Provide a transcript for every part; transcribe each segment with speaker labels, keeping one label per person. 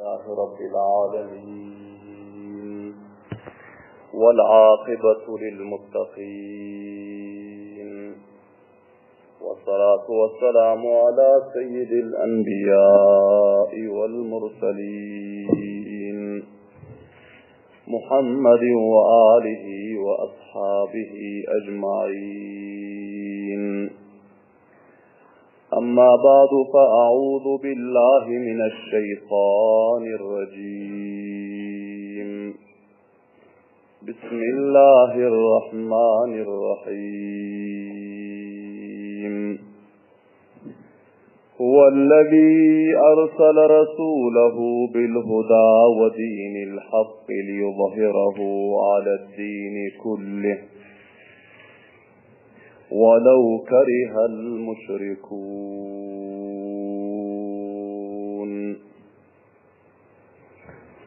Speaker 1: لله رب العالمين والعاقبة للمتقين والصلاة والسلام على سيد الأنبياء والمرسلين محمد وآله وأصحابه أجمعين أما بعد فأعوذ بالله من الشيطان الرجيم بسم الله الرحمن الرحيم هو الذي أرسل رسوله بالهدى ودين الحق ليظهره على الدين كله ولو كره المشركون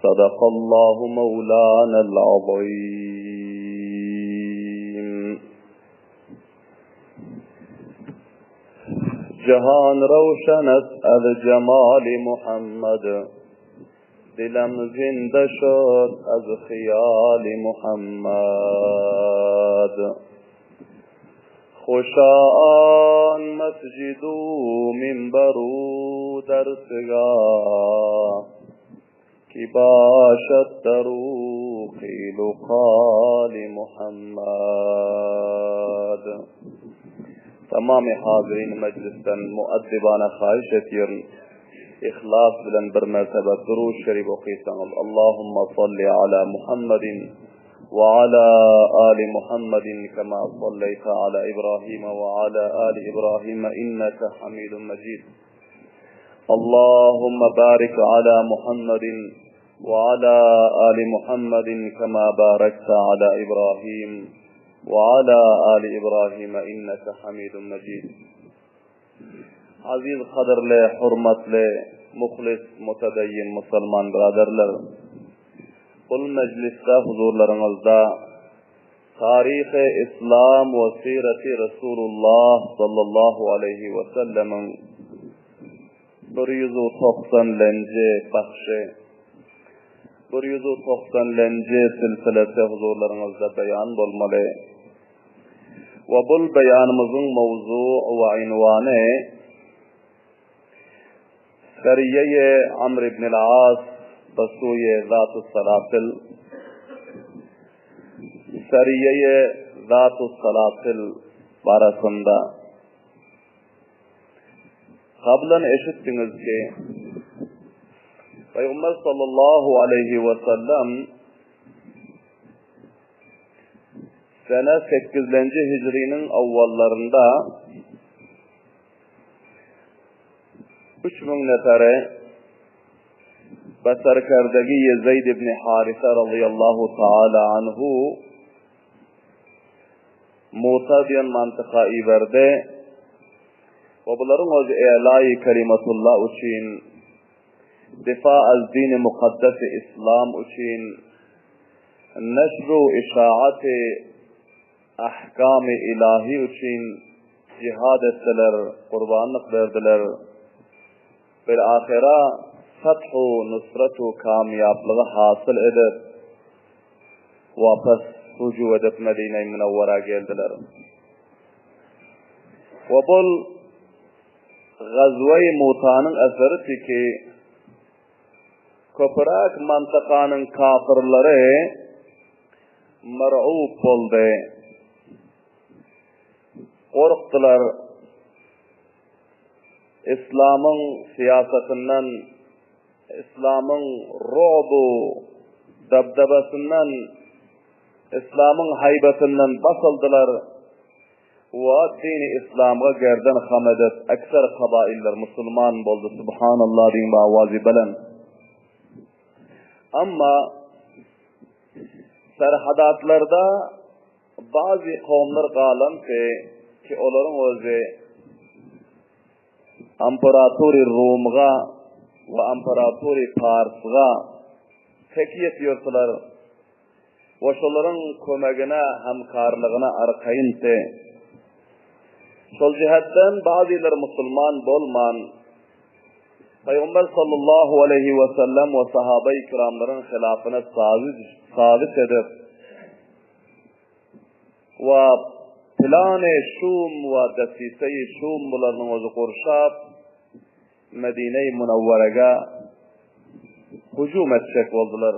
Speaker 1: صدق الله مولانا العظيم جهان روشن است از جمال محمد دلم زنده شد از خیال محمد خوشا آن مسجد و منبر و درسگاه کی باشد در او قیل و قال محمد Tamam hazirin mejlisden muaddibana haýyş etýärin. Yhlas bilen bir mertebe Durud Şerif okysaňyz Allahumma salli ala Muhammedin we ala ali Muhammedin kema salleýte ala Ibrahim we ala ali Ibrahim inneke Hamidun Mejid. Allahumma barik ala Muhammedin we ala ali Muhammedin kema barakte ala Ibrahim we ala ali Ibrahim inneke Hamidun Mejid. Aziz gadyrly, hormatly, muhlis, mutedeyyin musulman byraderler! Bul mejlisde huzurlaryňyzda Taryhy Islam we Sireti Resulullah sallallahu aleýhi we sellemiň 190 lenji bahşy, 190 lenji silsilesi huzurlaryňyzda beýan bolmaly. We bul beýanymyzyň mowzu we ynwany Seriýe-i Amr ibn al-As be suýe Zat-us-Salasil Seriýe-i Zat-us-Salasil barasynda Gablan eşitdiňiz ki, Pygamber sallallahu aleýhi we sellem Sene sekizlenji hijriniň awwallarynda 3000 neferi be serkerdegi Zeýd ibn Harise razyýallahu taala anhu Muta diýen mantyka iberdi we bularyň özi E'laýy kelimatullah üçin, difa az dini mukaddesi islam üçin Neşr-u işaat-y ahkam-y ilahi üçin jihad etdiler, gurbanlyk berdiler. Bil-ahyra feth-u nusret-u kamýaplygy hasyl edip, wapas rüju edip Medine-i Münewwera geldiler. We bul Gazwe-i Mutanyň eseri ki, Köpüräk mantykanyň kapyrlary mer'ub boldy. Gorkdular. Islamyň syýasatyndan, islamyň ru'bu dabdabasyndan, islamyň haýbatyndan basyldylar. We dini islamga gerden ham edip ekser kabailler musulman boldy subhanallah diýiň bi awazy belent. Amma serhadatlarda bazy kowumlar galanty ki olaryň özi Amperatory Rumga we Amperatory Parsga tekiýe etýärdiler. We şolaryň kömegine, hemkarlygyna arkaýyndy. Şol jähetden bazylary musulman bolman, Pygamber sallallahu aleýhi we sellem we sahabeýi kiramlaryň hylafyna sazyş edip we plany şum we desiseýi şum bularynyň özi gurşap Medine-i Munawwaraga hüjüm etjek boldular.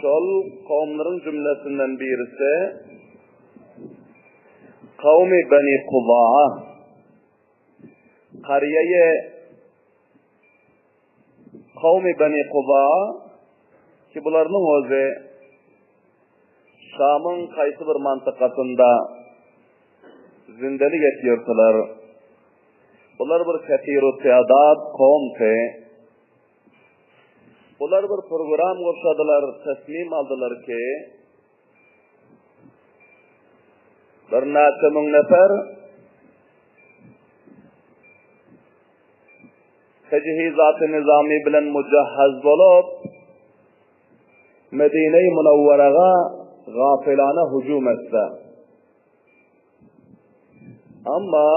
Speaker 1: Şol kowumlaryň jümlesinden birisi kowmy Beni Kuzaa Karýeýe kowmy Beni Kuzaa ki bularynyň özi Şamyň kaýsy bir mantykasynda zindelik etýärdiler. Bular bir kesiru-teadat kowumdy. Bular bir program gurşadylar, tesmim aldylar ki, birnäçe müň nefer tejhizat-y nizami bilen mujahhaz bolup, Medine-i Munawwaraga gafylana hüjüm etse. Amma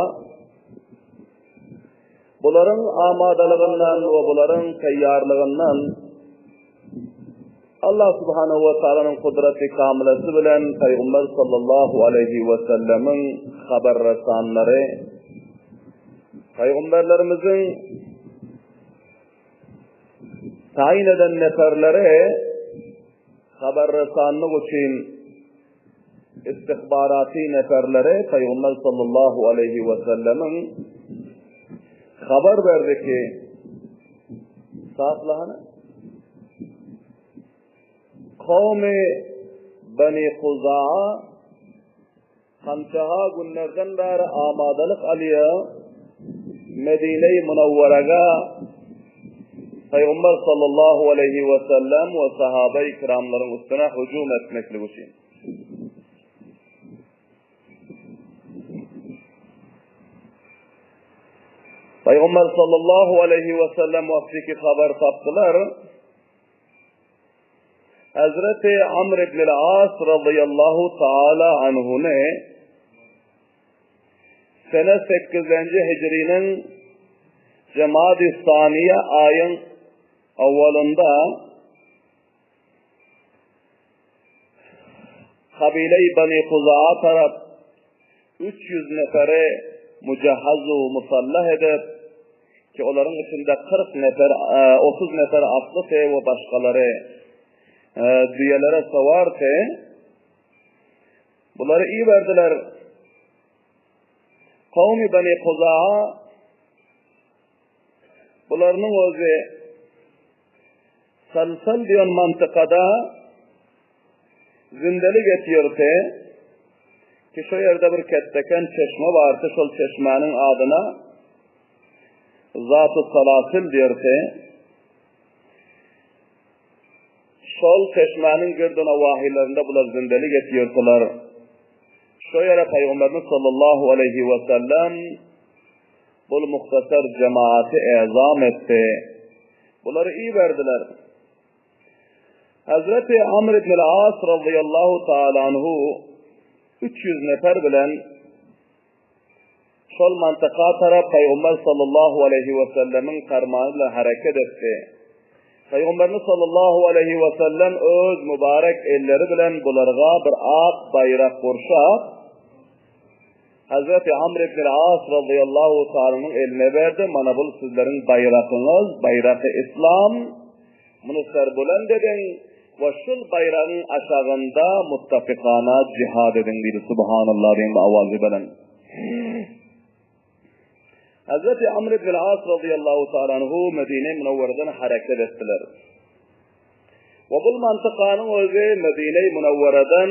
Speaker 1: bularyň amadalygyndan we bularyň taýýarlygyndan Allah subhanahu wa taalanyň kudraty kamylasy bilen Pygamber sallallahu aleýhi we sellemiň habar resanlary Pygamberlerimiziň taýyn eden neferleri habar resanlyk üçin istihbaraty neferleri Pygamber sallallahu aleýhi we sellemiň habar berdi ki, Saplahana kowmy Beni Kuzaa Hançaha günlerden bäri amadalyk alýar, Medine-i Munawwaraga Pygamber sallallahu aleýhi we sellem we sahabeýi kiramlaryň üstüne hüjüm etmeklik üçin. Pygamber sallallahu aleýhi we sellem wagtyky habar tapdylar. Hazreti Amr ibn al-As radıyallahu taala anhuny sene 8-nji hijriniň Jemadi Saniýe aýyň awwalynda kabile-i Bani Huzaa tarap 300 neferi mujahhaz we musallah edip, ki olaryň içinde 40 nefer, 30 nefer atlysy we başgalary düýelere sowardy. Bulary iberdiler. Kowmy Bani Huzaa bularynyň özi Salsal diýen mantykada zindelik etýärdi ki şo ýerde bir ketdeken çeşme bardy, şol çeşmäniň adyna Zat-u Salasil diýerdi. Şol çeşmäniň girdi-nawahilerinde bular zindelik etýärdiler. Şo ýere Pygamberimiz sallallahu aleýhi we sellem bul muhtasar jemaaty ezam etdi. Bulary iberdiler. Hazreti Amr ibn al-As radıyallahu taala anhu 300 nefer bilen şol mantyka tarap Pygamber sallallahu aleýhi we sellemiň fermany bilen hereket etdi. Pygamberimiz sallallahu aleýhi we sellem öz mübarek elleri bilen bularga bir ak baýrak gurşap, Hazreti Amr ibn al-As radıyallahu ta'alanyň eline berdi, mana bul sizleriň baýrakyňyz, baýraky islam, muny serbulend ediň we şul baýragyň aşagynda muttafykana jihad ediň diýdi, subhanallah diýen bir awazy bilen. Hazreti Amr ibn al-As radıyallahu ta'ala anhu Medine-i Münewwereden hereket etdiler. We bul mantykanyň özi Medine-i Münewwereden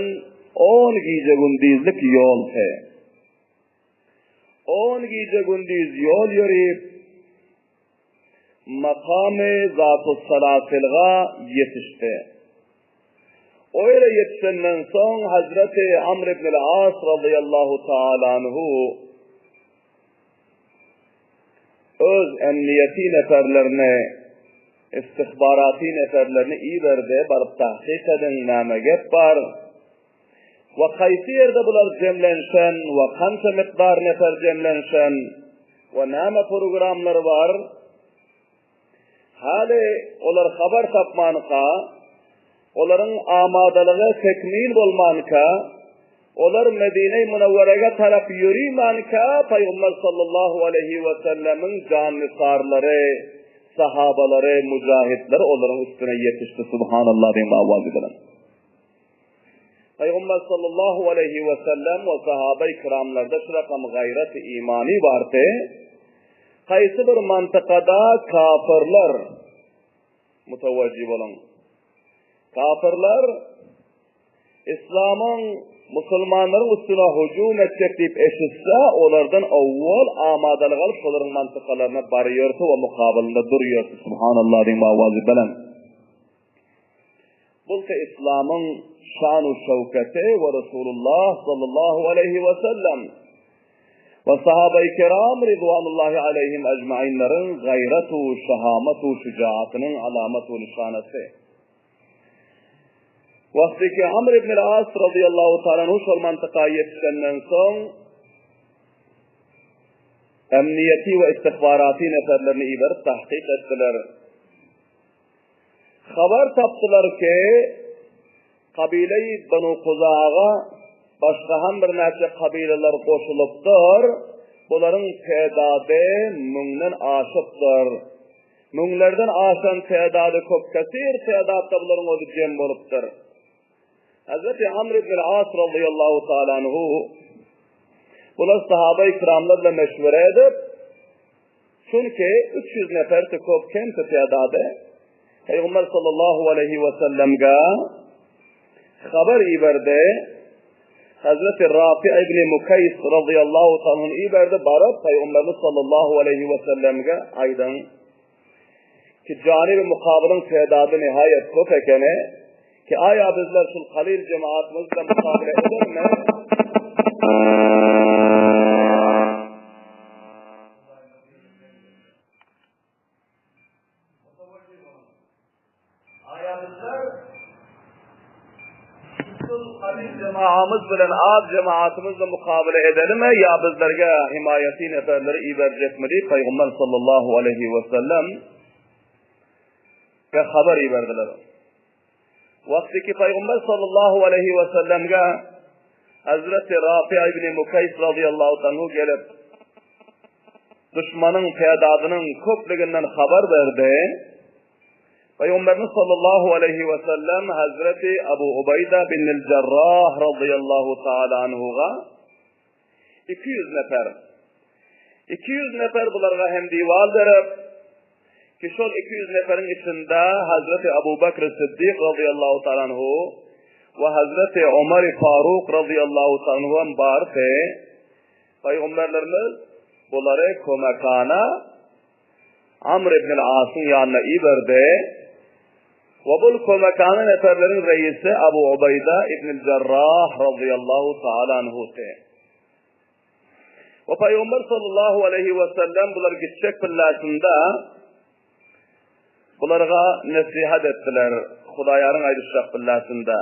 Speaker 1: on gije-gündizlik ýoldy. On gije-gündiz ýol ýörip, makamy Zatus-Salasilga ýetişdi. O ýere ýetişenden soň Hazreti Amr ibn al-As razyýallahu taala anhu öz emniýeti neferlerini, istihbaraty neferlerini iberdi, baryp tahkyk ediň, näme gep bar we haýsy ýerde bular jemlenşen we kança mukdar nefer jemlenşen we näme programlary bar? Häli olar habar tapmanka, olaryň amadalygy tekmil bolmanka, olar Medine-i Münewwerege tarap ýörimanka, Pygamber sallallahu aleýhi we sellemiň jannysarlary, sahabalary, mujahidleri olaryň üstüne ýetişdi. Subhanallah diýen owazy bilen. Pygamber sallallahu aleýhi we sellem we sahabai kiramlarda şu rakam gaýrat imany bardy. Haýsy bir mantykada kafirler mutawajjih boluň. Kafirler İslamyň musulmanlaryň üstüne hüjüm etjek diýip eşitse, olardan owwal amadalyk alyp şolaryň mantykalaryna barýardy we mukabylynda durýardy. Subhanallah diýen owazy belent. Bolsa Islamyň şan-u şöwketi we Resulullah sallallahu aleýhi we sellem we sahabai kiram ridwanullahi aleýhim ejmainleriň gaýrat-u şahamat-u şujaatynyň alamat-u nyşanasy. Wagty ki Amr ibn al-As radiyallahu ta'ala anhu şol mantyka ýetişenden soň emniýeti we istihbaraty neferlerini iberip tahkyk etdiler. Habar tapdylar ki, kabile-i Benu Kuzaga başga hem birnäçe kabileler goşulypdyr, bularyň tedady müňden aşypdyr. Müňlerden aşan tedady köp kesir tedatda bularyň özi jem bolupdyr. Hazreti Amr ibn al-As radıyallahu ta'ala anhu bular sahaba-i kiramlar bilen meşwere edip, Çünki 300 nefer köp kemsi tädady Pygamber sallallahu aleýhi we sellemge habar iberdi. Hazreti Rafi ibn Mukays radıyallahu ta'ala iberdi baryp Pygamberimiz sallallahu aleýhi we sellemge aýdyň ki janibi mukabylyň tädady nihaýat köp ekeni ki aýa bizler şul kalil jemaatymyz bilen mukabele edermi? Jemaamyz bilen az jemaatymyzla mukabele edelimi ýa bizlerge himaýaty neferleri iberjekmi diýip Pygamber sallallahu aleýhi we sellem ge habar iberdiler. Wagty ki Pygamber sallallahu aleýhi we sellemge Hazreti Rafi ibn Mukays radıyallahu anhu gelip duşmanyň tädadynyň köplüginden habar berdi. Pygamberimiz sallallahu aleýhi we sellem Hazreti Abu Ubayda bin el-Jarrah radıyallahu taala anhuga 200 nefer 200 nefer bularga hem diwal berip, ki şol 200 neferiň içinde Hazreti Abu Bakr Siddik radıyallahu ta'ala anhu we Hazreti Omar Faruk radıyallahu ta'ala anhu hem bardy. Peygamberlerimiz bulary kömekana Amr ibn al-Asyň ýanyna iberdi. We bul kömekana neferleriň reisi Abu Ubayda ibn al-Jarrah radıyallahu ta'ala anhu'dy. We Pygamber sallallahu aleýhi we sellem bular gitjek pillasynda bularga nesihat etdiler, Hudaýaryň aýdyşjak pillasynda.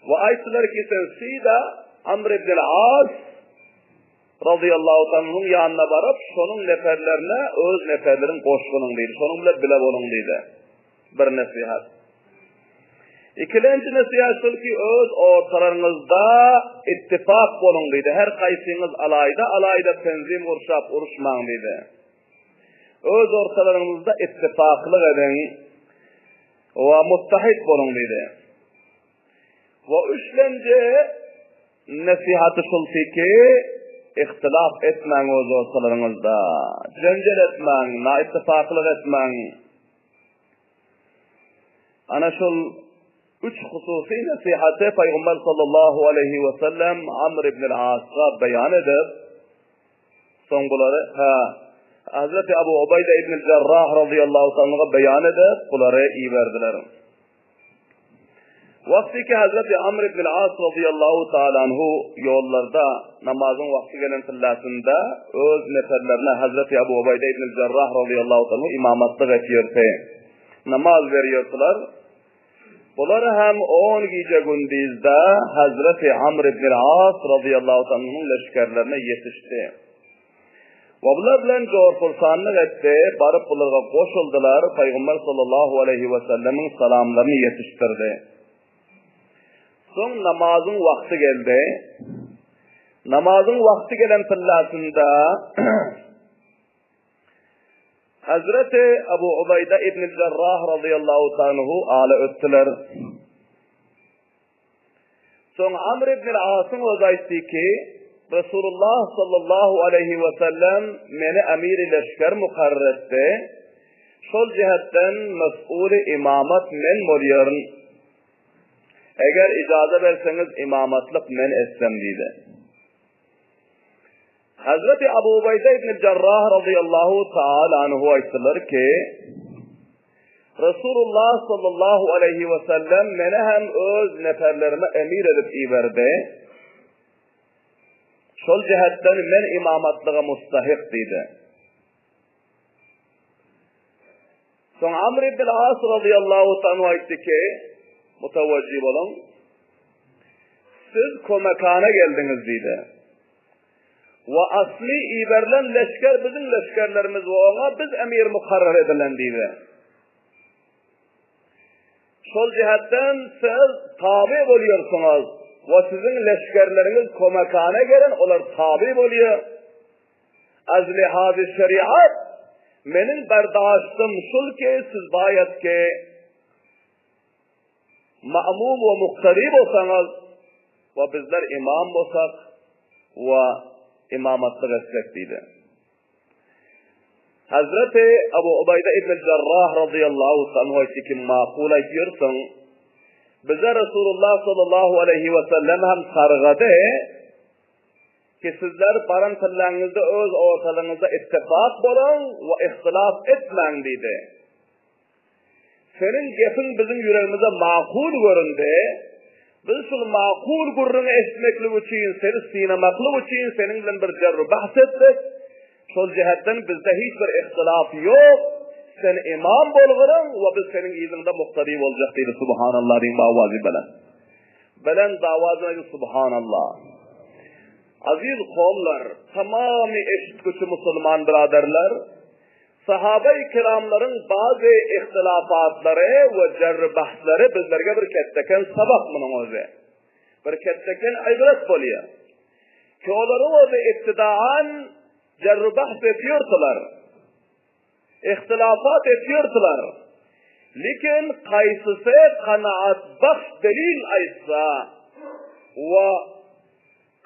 Speaker 1: We aýtdylar ki, sen sida Amr ibn al-As radıyallahu anhuň ýanyna baryp, şonuň neferlerine öz neferleriň goşgunyň diýdi. Şonuň bilen bile boluň diýdi. Bir nesihat. Ikilenji nesihat şol ki, öz ortalaryňyzda ittifak boluň diýdi. Her haýsyňyz alaýda-alaýda tenzim gurşap uruşmaň diýdi. Öz ortalaryňyzda ittifaklyk ediň we muttahid boluň diýdi. We üçlenji nesihaty şol ki, ihtilaf etmäň öz ortalaryňyzda, jenjel etmäň, naittifaklyk etmäň. Ana şol üç hususy nesihaty Pygamber sallallahu aleýhi we sellem Amr ibn al-Asga beýan edip, soň bulary ha Hazreti Abu Ubayda ibn al-Jarrah radıyallahu anhu'a beýan edip, bulary iberdiler. Wagty ki Hazreti Amr ibn al-As radıyallahu ta'ala anhu ýollarda namazyň wagty gelen tyllasynda öz neferlerine Hazreti Abu Ubayda ibn al-Jarrah radıyallahu ta'ala anhu imamatlyk etýärdi. Namaz berýärdiler. Bular hem 10 gije gündizde Hazreti Amr ibn al-As radıyallahu ta'ala anhu'nyň leşgerlerine ýetişdi. We bular bilen jor-hursanlyk etdi, baryp bularga goşuldylar, Pygamber sallallahu aleýhi we sellemiň salamlaryny ýetişdirdi. Soň namazyň wagty geldi. Namazyň wagty gelen pyllasynda Hazreti Abu Ubaýda ibn Jarrah radiyallahu anhu ala ötdüler. Soň Amr ibn Asyň özi aýtdy ki, Resulullah sallallahu aleýhi we sellem meni emiri leşger mukarrer etdi. Şol jihetden mes'uly imamat men bolýaryn. Eger ijaza berseňiz imamatlyk men etsem diýdi. Hazreti Abu Ubaýda ibn Jarrah radiyallahu taala anhu aýtdylar ki, Resulullah sallallahu aleýhi we sellem meni hem öz neperlerime emir edip iberdi. Şol jähetden men imamatlyga mustahyk diýdi. Soň Amr ibn As radiyallahu anhu aýtdy ki, mutawajjih boluň. Siz komekana geldiňiz diýdi. We asly iberilen leşger biziň leşgerlerimiz we oňa biz emir mukarrar edilen diýdi. Şol jihetden siz taby bolýarsyňyz we siziň leşgerleriňiz komekana gelen olar taby bolýar. Az lihazy şeriat meniň berdaştym şul ki siz baýat ki Ma'mum we muktadi bolsaňyz we bizler imam bolsak we imamatlyk etsek diýdi. Hazreti Abu Ubaýda ibn Jarrah radiyallahu anhu aýtdy ki, makul aýtýarsyň. Bize Resulullah sallallahu aleyhi we sellem hem sargady ki sizler baran tyllaňyzda öz ortalygyňyzda ittifak boluň we ihtilaf etmäň diýdi. Seniň gepiň biziň ýüregimize makul göründi. Biz şul makul gürrüňi eşitmeklik üçin, seni synamaklyk üçin seniň bilen bir jerru-bahs etdik. Şol jähetden bizde hiç bir ihtilaf ýok. Sen imam bolguryň we biz seniň yzyňda muktadi boljak diýdi. Subhanallah diýiň awazy belent. Belent awaz bilen aýdyň Subhanallah. Aziz kowumlar, tamamy eşitgüçi musulman byradarlar, Sahabai kiramlaryň bazy ihtilafatlary we jerri-bahslary bizlerge bir ketdeken sabak munuň özi. Bir ketdeken ibret bolýar. Ki olaryň özi ibtidaan jerri-bahs etýärdiler. Ihtilafat etýärdiler. Lekin kaýsysy kanaatbahş delil aýtsa we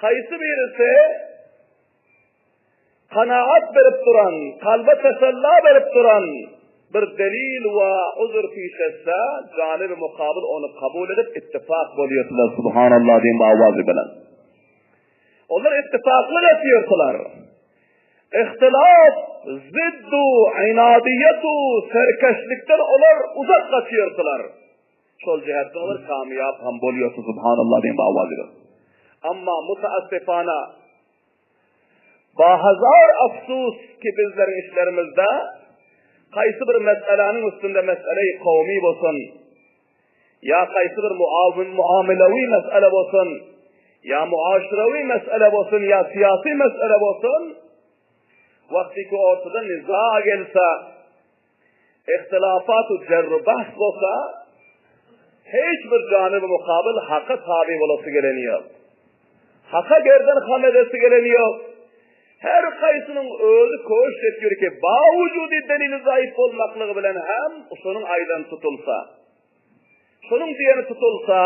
Speaker 1: kaýsy birisi Kanagat berip duran, kalba tesella berip duran bir delil we uzur piş etse, janyby mukabyl ony kabul edip ittifak bolýarsylar, Subhanallah diýen bu awazy bilen. Olar ittifaklyk etýärsiler. Ihtilaf, ziddu, inadiýetu, serkeşlikden olar uzak gaçýarsylar. Şol jähetden olar kamýap hem bolýarsylar, Subhanallah diýen bu awazy bilen. Amma mutaassifana Bahazar afsus ki bizleriň işlerimizde haýsy bir meseläniň üstünde mesele-i kowmy bolsun, ýa haýsy bir muamelewi mesele bolsun, ýa muaşrewi mesele bolsun, ýa syýasy mesele bolsun, wagty ki ortada niza gelse, Ihtilafat u jerr-u bahs bolsa, hiç bir janyby mukabyl haka taby bolasy geleni ýok. Haka gerden ham edesi geleni ýok. Her haýsynyň özi köşt etýär ki, bawujudi delili zaýyf bolmaklygy bilen hem şonuň aýdany tutulsa, şonuň diýeni tutulsa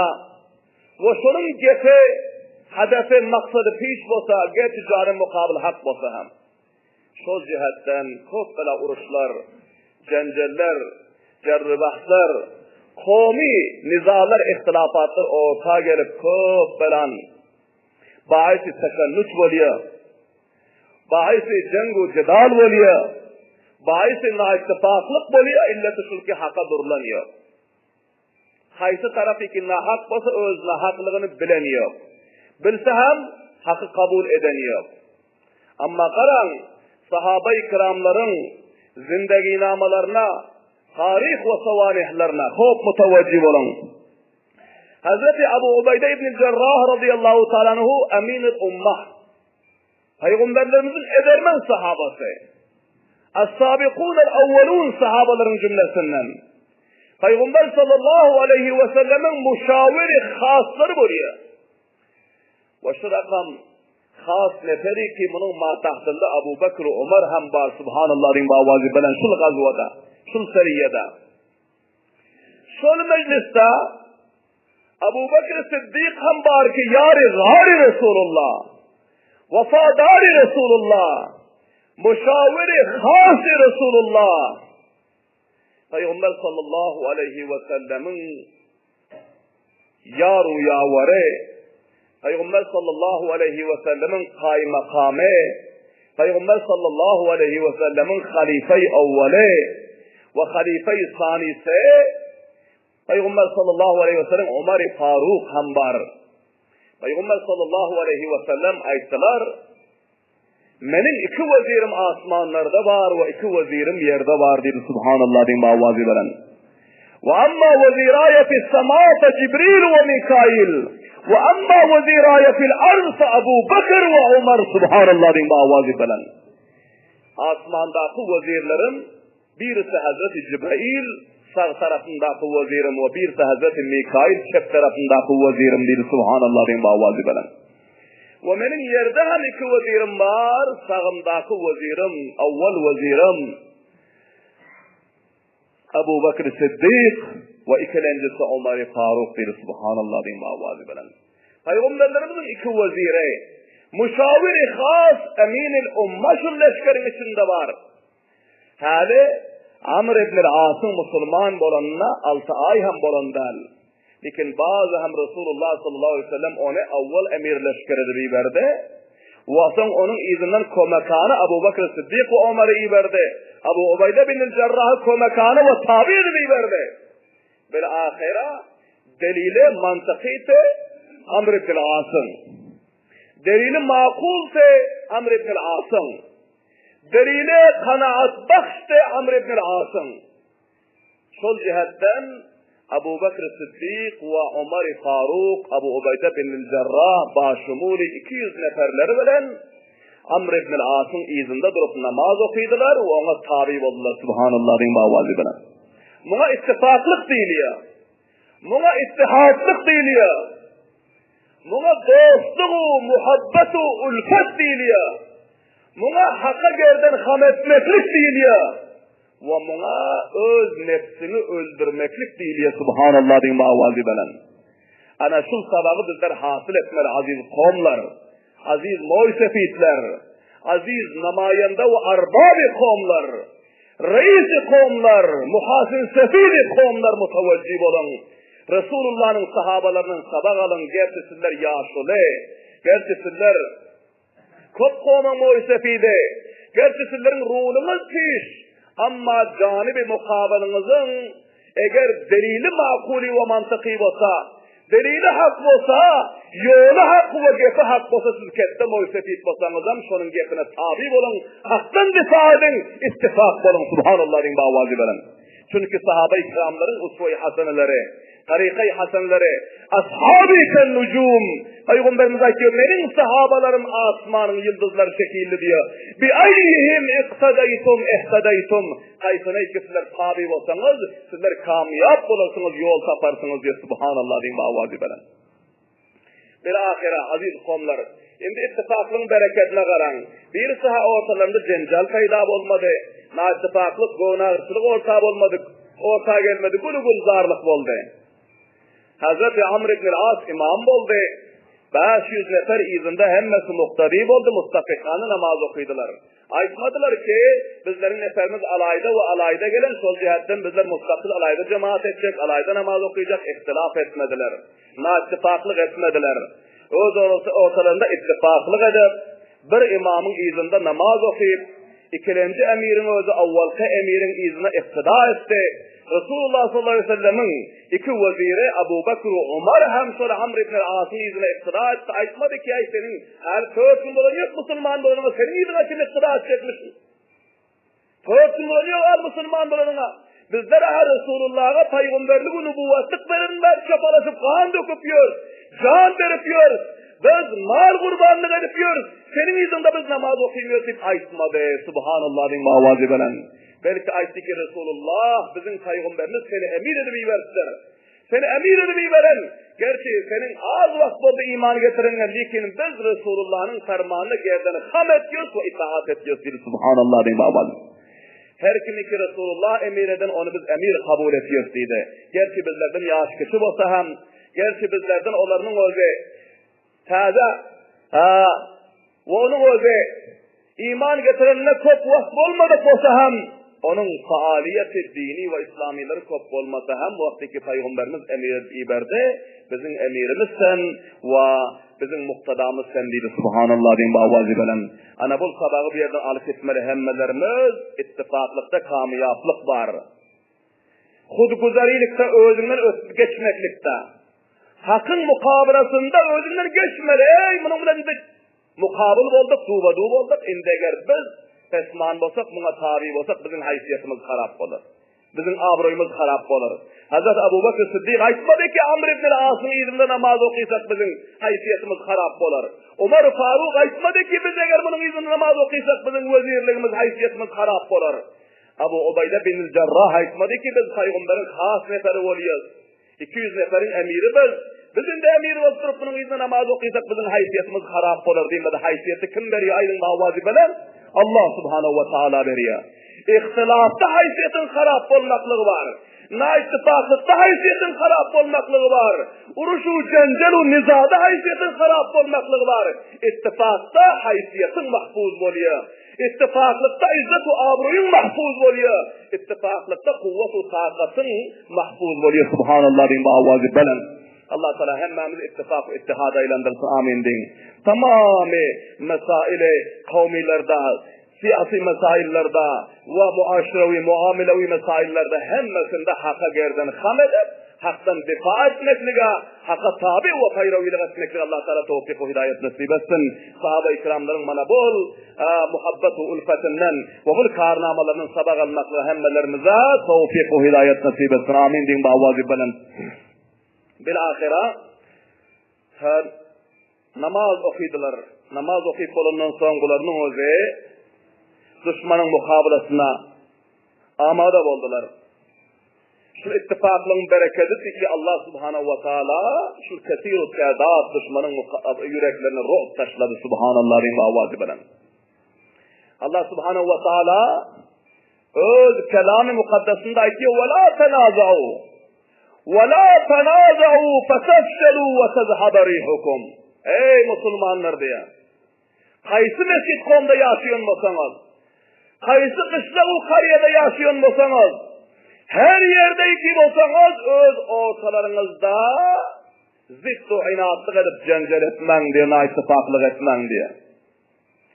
Speaker 1: we şonuň gepi, hedefi, maksady piş bolsa, gerçi janyby mukabyl hak bolsa hem. Şol jähetden köp bela uruşlar, jenjeller, jerri-bahslar, kowmy nizalar, ihtilafatlar orta gelip köp belan baisi teşennüç bolýar, baisi jeň-u jedal bolýar, baisi naittifaklyk bolýar, illeti şul ki haka durlan ýok. Haýsy tarapyki nahak bolsa öz nahaklygyny bilen ýok. Bilse hem haky kabul eden ýok. Amma garaň sahabai kiramlaryň zindeginamalaryna, taryh we sawanihlerine hop mutawajjih boluň. Hazreti Abu Ubaýda ibn Jarrah radiyallahu taala anhu eminul ummah. Pygamberlerimiziň edermen sahabasy. Es-sabikunel-awwelun sahabalaryň jümlesinden. Pygamber sallallahu aleýhi we sellemiň muşawiri haslary bolýar. We şu rakam has neferi ki munuň matahtynda Abu Bekr Omar hem bar subhanallah diýip awazy bilen şul gazwada, şul seriýada. Şol mejlisde Abu Bekr Siddik hem bar ki ýary gary Resulullah, wefadary Resulullah, muşawiri hasy Resulullah. Peygamber sallallahu aleyhi ve sellemiň ýar u ýawary, Pygamber sallallahu aleýhi we sellemiň kaýmakamy, Pygamber sallallahu aleýhi we sellemiň halyfeý owwaly we halyfeý sanysy, Pygamber sallallahu aleýhi we sellem Omar-y Faruk hem bar. Pygamber sallallahu aleýhi we sellem aýtdylar, Meniň iki wezirim asmanlarda bar we iki wezirim ýerde bar diýdi Subhanallah diýip awazy bilen. Wa amma weziraýa fis sama fe Jibril we Mikail we amma weziraýa fil arz fe Abu Bekr we Umar Subhanallah diýip awazy bilen. Asmandaky wezirlerim birisi Hazreti Jibril sag tarapyndaky wezirim we birisi Hazreti Mikail çep tarapyndaky wezirim diýdi Subhanallah diýip awazy bilen. We meniň ýerde hem iki wezirim bar, sagymdaky wezirim, awwal wezirim Abu Bakr Siddik we ikilenjisi Omar Faruk diýdi, subhanallah diýip awazy bilen. Pygamberlerimiziň iki weziri, muşawiri has eminil umma şu leşgeriň içinde bar. Häli Amr ibn al-Asyň musulman bolanyna 6 aý hem bolan däl. Lekin bazy hem Resulullah sallallahu aleyhi ve sellem ony awwal emir leşger edip iberdi. We soň onuň yzyndan komekany Abu Bakr Siddik we Omary iberdi. Abu Ubayda bin Jarrahy komekany we tabi edip iberdi. Bil ahyra delili mantyky te Amr ibn al-Asyň. Delili makul te Amr ibn al-Asyň. Delili kanaat bahş te Amr ibn al-Asyň. Şol jähetden Abu Bekr Siddik we Omar Faruk, Abu Ubaýda bin Jarrah başumuly 200 neferleri bilen Amr ibn al-Asyň yzynda durup namaz okydylar we oňa tabi boldular. Subhanallah diýip awazy bilen. Muňa ittifaklyk diýilýär. Muňa ittihatlyk diýilýär. Muňa dostluk, muhabbet, ulfet diýilýär. Muňa haka gerden ham etmeklik diýilýär. We muňa öz nebsiňi öldürmeklik diýilýär subhanallah diýip awazy bilen. Ana şul sabagy bizler hasyl etmeli aziz komlar, aziz moý-sefitler, aziz namaýanda we arbaby komlar, reisi komlar, muhasin sefidi komlar mutawajji boluň. Resulullanyň sahabalaryndan sabak alyň, gerçi sizler ýaşuly, gerçi sizler Köp kowumyň moý-sefidi, gerçi sizleriň runuňyz çiş, amma janyby mukabylyňyzyň eger delili makuly we mantyky bolsa, delili hak bolsa, ýoly hak we gepi hak bolsa siz ketde moý-sefid bolsaňyzam şonuň gepine taby boluň, hakdan difa ediň, ittifak boluň, subhanallah diýiň bawazy beriň. Çünki sahaba-i kiramlaryň uswe-i haseneleri, taryka-i haseneleri, ashabi ken nujum, Pygamberimiz aýtýar, meniň sahabalarym asmanyň ýyldyzlary şekilli diýýär. Bi aýyhim iqtadaýtum ihtadaýtum. Haýsyna ki sizler tabi bolsaňyz, sizler kamýap bolarsyňyz, ýol taparsyňyz diýýär. Subhanallah diýiň awazy bilen. Bil-ahyra, aziz kowumlar, indi ittifaklygyň berekedine garaň. Birisi-hä ortalarynda jenjal peýda bolmady, naittifaklyk, göwnagyryçylyk orta bolmady, orta gelmedi, güli-gülzarlyk boldy. Hazreti Amr ibn al-As imam boldy. 500 nefer yzynda hemmesi muktadi boldy, mustafihany namaz okydylar. Aýtmadylar ki, bizleriň neferimiz alaýda we alaýda gelen, şol jähetden bizler mustakyl alaýda jemaat etjek, alaýda namaz okyjak, ihtilaf etmediler. Naittifaklyk etmediler. Öz ortalarynda ittifaklyk edip, bir imamyň yzynda namaz okyp, ikilenji emiriň özi awwalky emiriň yzyna iktyda etdi. Resulullah sallallahu aleýhi we sellemiň iki weziri Abu Bekr we Omar hem şol Amr ibn al-Asyň yzyna iktyda etdi. Aýtmady ki, äý seniň häli tört gün bolan ýok musulman bolanyňa, seniň yzyňa kim iktyda etjekmiş? Tört gün bolan ýok al musulman bolanyňa. Bizler-ä Resulullaha pygamberlik we nubuwwatlyk berenler çapalaşyp gan döküp ýörüs, jan berip ýörüs. Biz mal gurbanlyk edip ýörüs, seniň yzyňda biz namaz okymýarys diýip aýtmady. Subhanallah diýiň owazy bilen. Belki aýtdy ki, Resulullah biziň paýgamberimiz seni emir edip iberipdir. Seni emir edip iberen, gerçi seniň az wagt boldy iman getireniňe, lekin biz Resulullahnyň fermanyna gerden ham etýäris we itaat etýäris diýdi. Subhanallah diýiň owazy. Her kimi ki Resulullah emir eden, ony biz emir kabul etýäris diýdi. Gerçi bizlerden ýaş kiçi bolsa hem, Gerçi bizlerden olarynyň özi täze, ha, we onuň özi iman getirenine köp wagt bolmadyk bolsa hem, onuň faaliýeti dini we islamyleri köp bolmasa hem, wagty ki Pygamberimiz emir edip iberdi, biziň emirimiz sen we biziň muktadamyz sen diýdi. Subhanallah diýiň bu awazy bilen. Ana bul sabagy bu ýerden alyp gitmeli hemmelerimiz, ittifaklykda kamyýaplyk bar. Hudguzarilikde özüňden ötüp geçmeklikde. Hakyň mukabylasynda özüňden geçmeli. Eý, munuň bilen biz mukabyl bolduk, duba-du bolduk. Indi eger biz pesman bolsak, muňa taby bolsak, biziň haýsyýetimiz harap bolar. Biziň abraýymyz harap bolar. Hazrat Abu Bakr Siddik aýtmady ki, Amr ibn Asyň yzynda namaz okysak biziň haýsyýetimiz harap bolar. Omar Faruk aýtmady ki, biz eger munuň yzynda namaz okysak biziň wezirligimiz, haýsyýetimiz harap bolar. Abu Ubaýda bin Jarrah aýtmady ki, biz pygamberiň has neferi bolýas. 200 neferiň emiri biz. Biz indi emir bolup durup, munuň yzyna namaz okysak, biziň haýsyýetimiz harap bolar diýmedi. Haýsyýeti kim berýär? Aýdyň mawazy bilen. Allah subhanahu wa taala berýär. Ihtilafda haýsyýetiň harap bolmaklygy bar. Naittifaklykda haýsyýetiň harap bolmaklygy bar. Uruş-u jenjel-u nizada haýsyýetiň harap bolmaklygy bar. Ittifakda haýsyýetiň mahfuz bolýar. Ittifaklykda yzzet we abroýyň mahfuz bolýar. Ittifaklykda kuwwat we takatyň mahfuz bolýar. Subhanallah diýiň bu awazy belent. Allah Taala hemmämizi ittifak we ittihada aýlandyrsyn. Amin diýiň. Tamamy mesaili kawmylarda, syýasy mesaillerde we muaşrewi, muamelewi mesaillerde hemmesinde haka gerden ham edip, Hakdan difa etmeklige, Haka taby we paýrawylyk etmeklige Allah Taala towfyk we hidaýat nesip etsin. Sahaba-i kiramlaryň mana bol muhabbet we ulfetinden we bul karnamalaryndan sabak almaklyga hemmelerimize towfyk we hidaýat nesip etsin. Amin diýiň bu awazy belent. Bil ahyra namaz okydylar. Namaz okyp bolandan soň bularynyň özi duşmanyň mukabalasyna amada boldular. Şul ittifaklygyň berekedidi ki Allah subhanahu wa taala şul kesiru tädat duşmanyň ýüreklerine ruh taşlady subhanallah diýen awazy bilen. Allah subhanahu wa taala öz kelamy mukaddesinde aýtýar we la tenazau we la tenazau fetefşelu we tezhaba rihukum. Ey musulmanlar diýär. Haýsy mesjit komda ýaşaýan bolsaňyz, haýsy gyşlag u karýada ýaşaýan bolsaňyz, her ýerde iki bolsaňyz öz ortalaryňyzda zit u inatlyk edip jenjel etmäň diýen naittifaklyk etmäň diýen.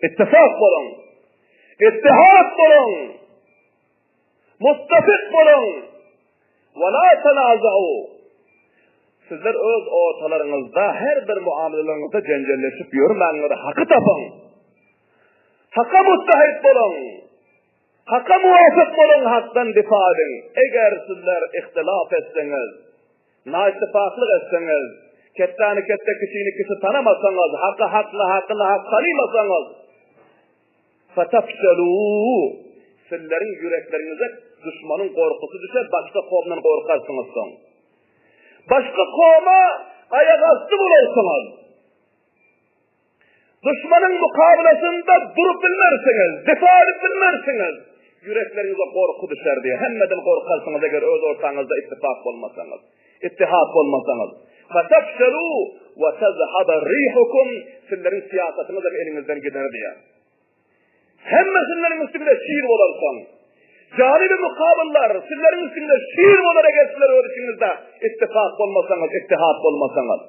Speaker 1: Ittifak boluň. Ittihat boluň. Muttafik boluň! Ve la tenaza'u! Sizler öz ortalaryňyzda her bir muameleleriňizde jenjelleşip ýörmäňler, haky tapyň! Haka muttahid boluň! Haka muwafyk boluň, hakdan difa ediň! Eger sizler ihtilaf etseňiz, naittifaklyk etseňiz, ketdäni ketde, kiçini kiçi tanamasaňyz, haky hak, nahaky nahak tanymasaňyz, Fetefşelû, Sizleriň ýürekleriňize duşmanyň gorkusy düşer, başga kowumdan gorkarsyňyz soň. Başga kowuma aýagasty bolarsyňyz. Duşmanyň mukabylasynda durup bilmersiňiz, difa edip bilmersiňiz. Ýürekleriňize gorky düşer diýýär. Hemmeden gorkarsyňyz eger öz ortaňyzda ittifak bolmasaňyz, ittihat bolmasaňyz. Fetefşelû we tezhaba rihukum, Sizleriň syýasatyňyz hem eliňizden gider diýýär. Hemme sizleriň üstüňde şir bolarsoň. Janyby mukabyllar sizleriň üstüňde şir bolar eger sizler öz içiňizde ittifak bolmasaňyz, ittihat bolmasaňyz.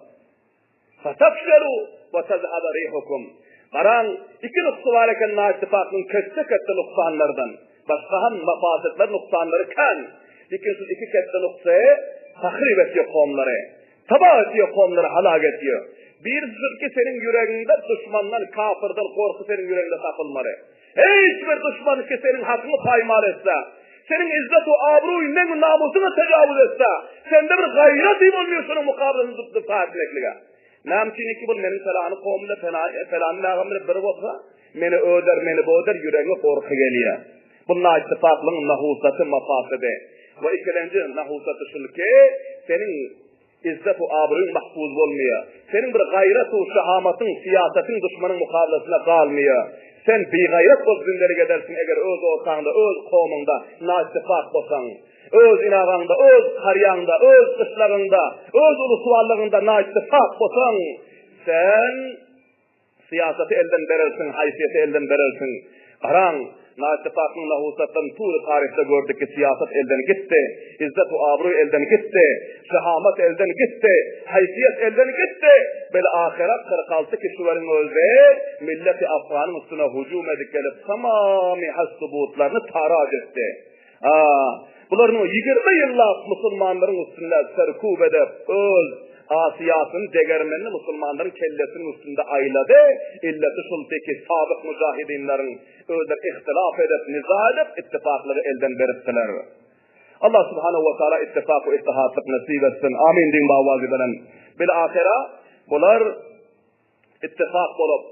Speaker 1: Fatafşalu we tazhaba rihukum. Garaň, iki nuksy bar eken naittifaklygyň ketde-ketde nuksanlardan. Başga hem mafasytlar nuksanlary kän. Lekin şu iki ketde nuksy tahrip etýär kowumlary. Tabah etýär kowumlary halak etýär. Birisi şul ki seniň ýüregiňde duşmandan, kafirden gorky seniň ýüregiňde tapylmaly. Hiç bir duşman ki seniň hakyňy paýmal etse, seniň izzet we abruý, neň-u namusyňa tejawuz etse, sende bir gaýrat bolmaýar şonuň mukabylasynda durup difa etmeklige. Näme üçin ki bul meniň pelany kowum bilen pelany nagam bilen bir bolsa, meni öder, meni bu eder, ýüregiňe gorky gelýär. Bu naittifaklygyň nahusaty, mafasydy. We ikilenji nahusaty şul ki, seniň izzet-u abroýuň mahfuz bolmaýar. Seniň bir gaýrat-u şahamatyň, syýasatyň duşmanyň mukabalasynda galmaýar. Sen bigaýrat bolup zindelik edersiň, eger öz ortaňda, öz kowumyňda naittifak bolsaň. Öz inagaňda, öz karýaňda, öz gyşlagyňda, öz ulusballygyňda naittifak bolsaň, sen syýasaty elden berersiň, haýsyýeti elden berersiň. Garaň, naittifaklyň nahusatlaryny tury taryhda gördük ki, syýasat elden gitdi, izzet-u abroý elden gitdi, şahamat elden gitdi, haýsyýet elden gitdi. Bil-ahyra 46 kişiweriň özi milleti afganyň üstüne hujum edip gelip, tamamy has-subutlaryny taraç etdi. A, bularyň 20 ýyllap musulmanlaryň üstünde serkub edip, öz asyýasyny, degermenini musulmanlaryň kellesiniň üstünde aýlady, illeti şuldy ki, sabyk mujahidinleriň özleri ihtilaf edip, niza edip, ittifaklygy elden beripdiler. Allah subhanahu wa taala ittifak we ittihatlyk nesip etsin. Amin diýiň bawazy bilen. Bil ahyra bular Ittifak bolup,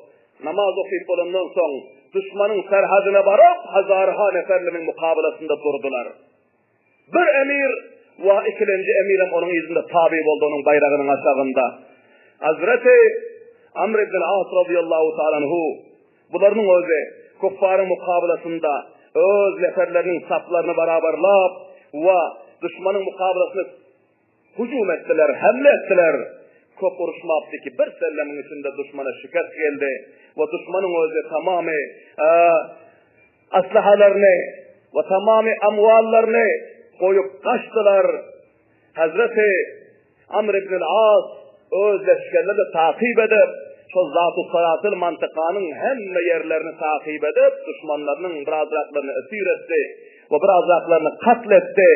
Speaker 1: namaz okyp bolandan soň, duşmanyň serhadyna baryp, hazarha neferleriň mukabalasynda durdular. Bir emir we ikilenji emirem onuň yzynda taby boldy, onuň baýragynyň aşagynda. Hazreti Amr ibn As radiyallahu ta'ala anhu bularyň özi kuffaryň mukabalasynda öz neferleriniň saplaryny barabarlap we duşmanyň mukabalasynda Hüjüm etdiler, hemle etdiler. Köp uruşmapdy ki, bir sellemiň içinde duşmana şikest geldi we duşmanyň özi tamamy aslahalaryny we tamamy amwallaryny goýup gaçdylar. Hazreti Amr ibn al-As öz leşgerini takyp edip, şol Zatu-Salasyl mantykanyň hemme ýerlerini takyp edip, duşmanlarynyň birazraklaryny esir etdi. We birazraklaryny katl etdi.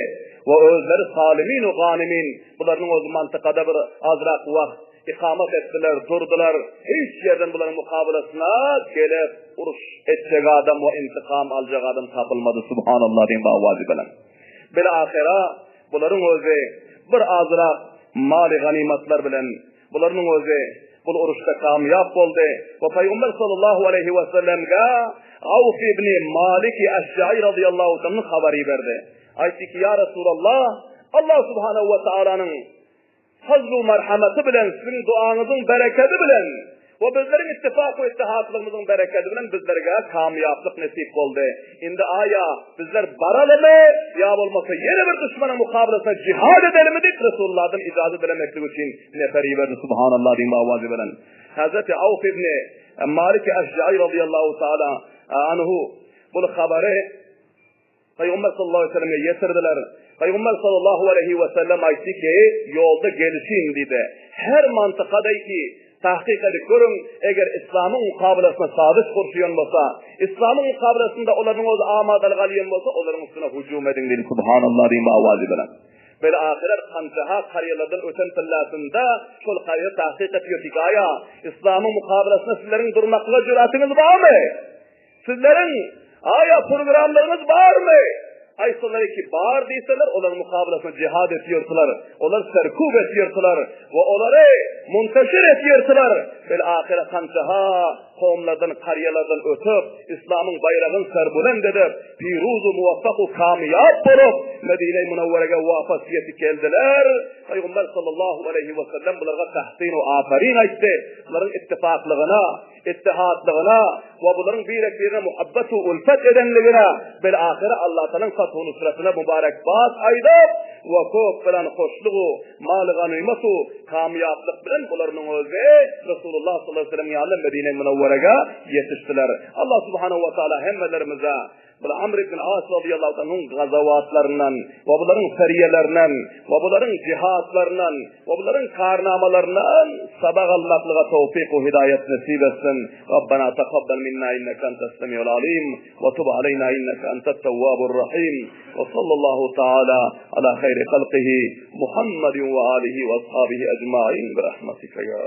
Speaker 1: We özleri salymin we ganymin, bularynyň özi mantykada bir azrak wagt ikamat etdiler, durdular. Hiç ýerden bularyň mukabalasyna gelip uruş etjek adam we intikam aljak adam tapylmady. Subhanallah diýiň bawazy bilen. Bil ahyra bularyň özi bir azrak maly ganymatlar bilen Bularynyň özi bul uruşda kamýap boldy we Pygamber sallallahu aleýhi we sellemge Awf ibn Malik Eşja'i razyýallahu anhu habar iberdi. Aýtdy ki, Ýa Resulallah, Allah subhanahu we taalanyň fazlu merhemeti bilen, siziň duaňyzyň berekedi bilen we bizleriň ittifak we ittihatlygymyzyň berekedi bilen bizlerge kamýaplyk nesip boldy. Indi aýa bizler baralymy ýa bolmasa ýene bir duşmanyň mukabalasyna jihad edelimi diýip Resulullahdan ijazat dilemeklik üçin nefer iberdi. Subhanallah diýip awazy bilen. Hazreti Awf ibn Malik Eşja'i radıyallahu taala anhu bu habary Pygamber sallallahu aleyhi ve selleme ýetirdiler. Pygamber sallallahu aleyhi ve sellem aýtdy ki, ýolda gelişiň diýdi. Her mantykada ki Tahkyk edip görüň, eger Yslamyň mukabalasyna sazyş gurşaýan bolsa, Yslamyň mukabalasynda olaryň özi amadalyk alýan bolsa, olaryň üstüne hüjüm ediň diýdi. Subhanallah diýiň awazy bilen. Bel ahyret hanjaha karýalardan öten tyllasynda şol karýa tahkyk etip ýördik. Aýa, Yslamyň mukabalasynda sizleriň durmaklyga jüratyňyz barmy? Sizleriň aýa programlaryňyz barmy? Aýtsalar ki bar diýseler, olaryň mukabalasyna jihad etýärsiler. Olar serkub etýärsiler we olary muntaşir etýärsiler. Bil ahyra hanjaha kowumlardan, karýalardan ötüp, Islamyň baýragyny serbulend edip, piruz-u muwaffak-u kamyýap bolup, Medine-i Munawwerege wapas ýetip geldiler. Pygamber sallallahu aleýhi we sellem bularga tahsin-u aferin aýtdy. Bularyň ittifaklygyna, ittihatlygyna we bularyň birek-birine muhabbet we ulfet edenligine bil-ahyra Allatalaň fathu nusratyna mübarekbat aýdyp we köp bilen hoşluk u maly-ganymat u kamýaplyk bilen bularynyň özi Resulullah sallallahu aleyhi ve sellem ýanyna Medine-i Münewwerege ýetişdiler. Allah subhanahu we taala hemmelerimize Bul Amr ibn As radiyallahu anhuň gazawatlaryndan we bularyň seriýelerinden we bularyň jihatlaryndan we bularyň karnamalaryndan sabak almaklyga towfyk we hidaýat nesip etsin. Rabbana takabbal minna inneke entes semiul alim we tub aleyna inneke entet tewwabur rahim. We sallallahu taala ala hayri halkihi Muhammedin we alihi we ashabihi ecmaîn bi rahmetike ya.